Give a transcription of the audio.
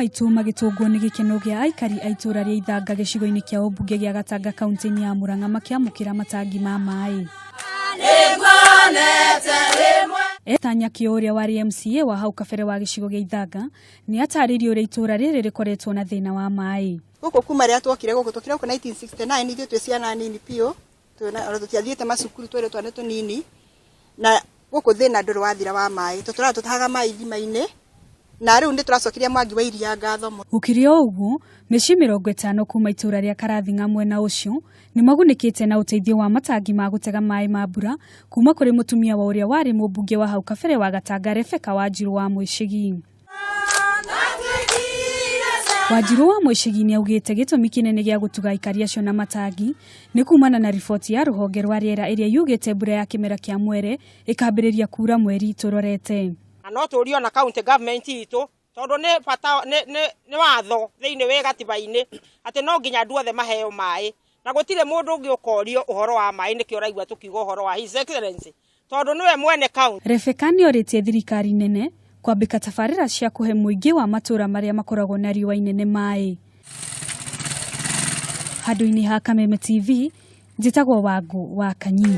maitũ magĩtũngwo nĩ gĩkeno gĩa aikari a itũũra rĩa Ithanga gĩcigo-inĩ kĩa ũmbunge gĩa Gatanga kaunti-inĩ ya Murang'a makĩamũkĩra matangi ma maĩ. Esther Nyakĩo ũrĩa warĩ MCA wa hau kabere wa gĩcigo gĩa Ithanga nĩ atarĩirie ũrĩa itũũra rĩrĩ rĩkoretwo na thĩna wa maĩ. Gũkũ kuma rĩrĩa twokire gũkũ, twokire gũkũ 1969 ithuĩ twĩ ciana nini biũ, ona tũtiathiĩte macukuru twarĩ twana tũnini, na gũkũ thĩna ndũrĩ wathira wa maĩ, tũtũraga tũtahaga maĩ ithima-inĩ, na rĩu nĩ tũracokeria Mwangi wa Iria ngatho mũno. Gũkĩrĩ o ũguo, mĩciĩ 50 kuma itũũra rĩa Karathing'a mwena ũcio nĩ magunĩkĩte na ũteithio wa matangi ma gũtega maĩ ma mbura kuma kũrĩ mũtumia wa ũrĩa warĩ mũmbunge wa hau kabere wa Gatanga Rebecca Wanjiru wa Mwĩcĩgi. Wanjiru wa Mwĩcĩgi nĩ augĩte gĩtũmi kĩnene gĩa gũtuga aikari acio na matangi nĩ kumana na riboti ya rũhonge rwa rĩera ĩrĩa yugĩte mbura ya kĩmera kĩa mwere ĩkambĩrĩria kura mweri tũrorete. Na no tũrie ona county government itũ tondũ nĩ bata nĩ nĩ nĩ watho thĩinĩ wĩ gatiba-inĩ atĩ no nginya andũ othe maheo maĩ na gũtirĩ mũndũ ũngĩ ũkorio ũhoro wa maĩ nĩkĩo ũraigua tũkiuga ũhoro wa His Excellency tondũ nĩwe mwene county. Rebecca nĩorĩtie thirikari nene kwambĩka tabarĩra cia kũhe mũingĩ wa matũra marĩa makoragwo na riũa inene maĩ. Handũ-inĩ ha Kameme TV, njĩtagwo Wangũ wa Kanyi.